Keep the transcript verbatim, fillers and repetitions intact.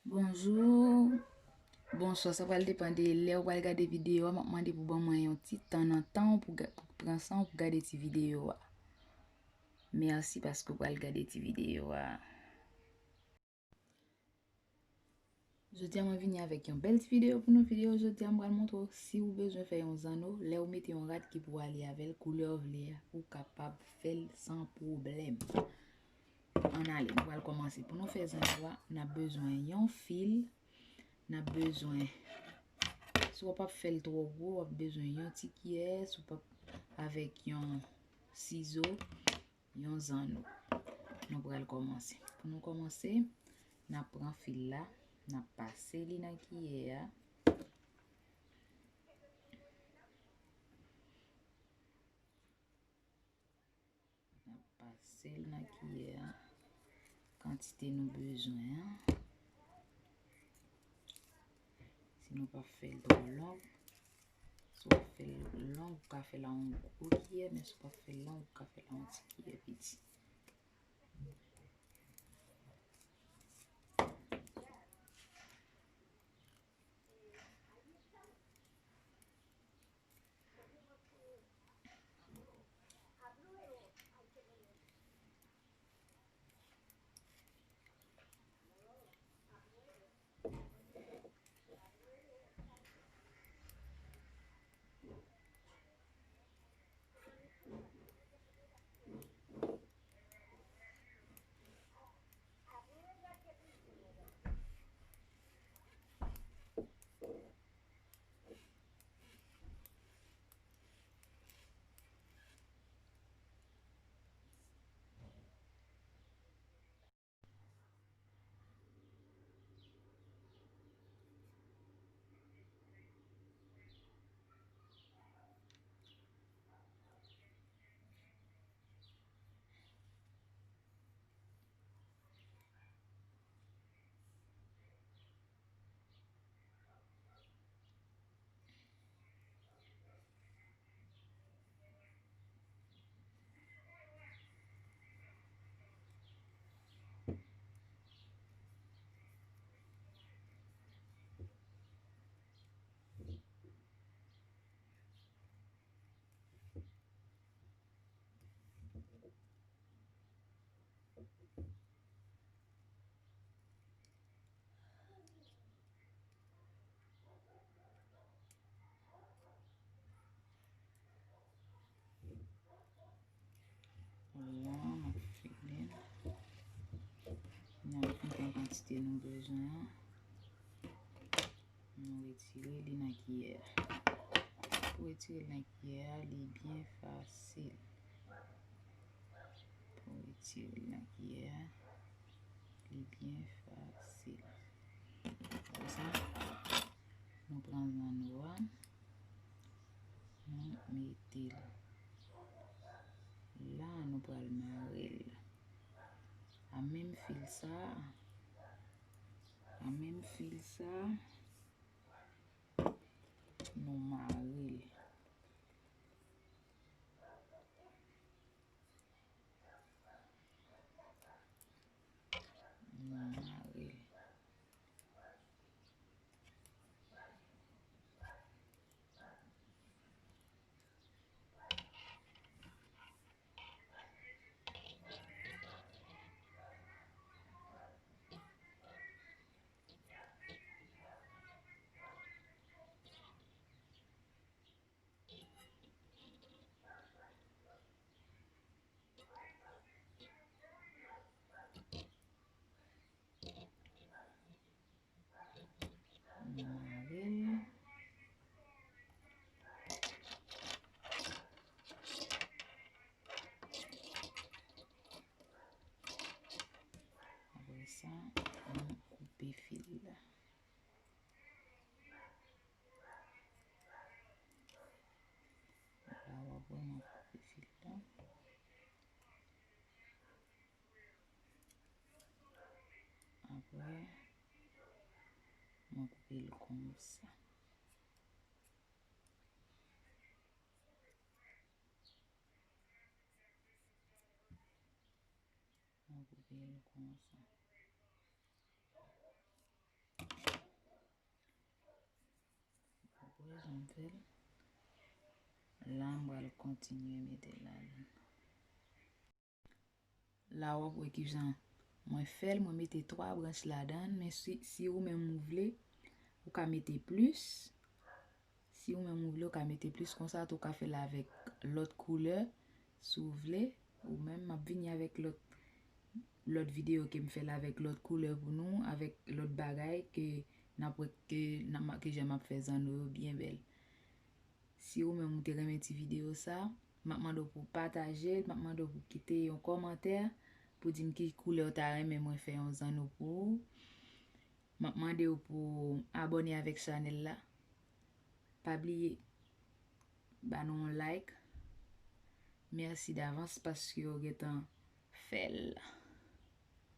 Bonjou, bonswa, sa pral depann de lè ou pral gade videyo a. M ap mande pou ban mwen yon ti tan nan tan w pou ga- pou pran san w pou gade ti videyo a. Mèsi paske w pral gade ti videyo a. Jodi a mwen vini avèk yon bèl ti videyo pou nou. Videyo jodi a m pral montre w si ou bezwen fè yon zanno, lè ou mete yon rad ki pou ale avè l, koulè w vle a, ou kapab fè l san pwoblèm. Ann ale, nou pral kòmanse. Pou nou fè zanno a, n ap bezwen yon fil, n ap bezwen, si w p ap fè l twò gwo, w ap bezwen yon ti kiyè, si w p ap, avèk yon sizo, yon zanno. Nou pral kòmanse. Pou nou kòmanse, n ap pran fil la, n ap pase li nan kiyè a. N ap pase l nan kiyè a. Kantite nou bezwen an. Si nou pa fè l twò long, si w ap fè l long, ou ka fè l a yon gwo kiyè, men si w pa fè l long, ou ka fè l a yon ti kiyè piti. Vwala, n ap file l. N ap fin pran kantite nou bezwen an. Nou retire li nan kiyè a. Pou retire l nan kiyè a, li byen fasil. Pou retire l nan kiyè a, li byen fasil. Konsa, nou pran zanno a, nou mete l la, nou pral mare l a menm fil sa a, a menm fil sa a. Nou mare l. Nou mare l. Mare l. Apre sa, nou koupe fil la. La, w ap wè mwen koupe fil la. Apre, mwen koupe l konsa. Mwen koupe l konsa. Jan m fè l. La, m pral kontinye mete lalin. La, w ap wè kijan mwen fè l. Mwen mete twa branch ladan l, men si, si ou menm ou vle, ou ka mete plis. Si ou menm ou vle, ou ka mete plis konsa, tou ou ka fè l avèk lòt koulè, si ou vle. Ou menm, m ap vini avèk lòt, lòt videyo ke m fè l avèk lòt koulè pou nou, avèk lòt bagay ke n ap wè ke, n ap, ke jan m ap fè zanno yo byen bèl. Si ou menm ou te renmen ti videyo sa, m ap mande w pou w pataje l, m ap mande w pou w kite yon kòmantè pou di m ki koulè w ta renmen mwen fè yon zanno pou ou. M ap mande w pou w abòne avèk chanèl la. Pa bliye ba nou yon like. Mèsi davans paske w gentan fè l.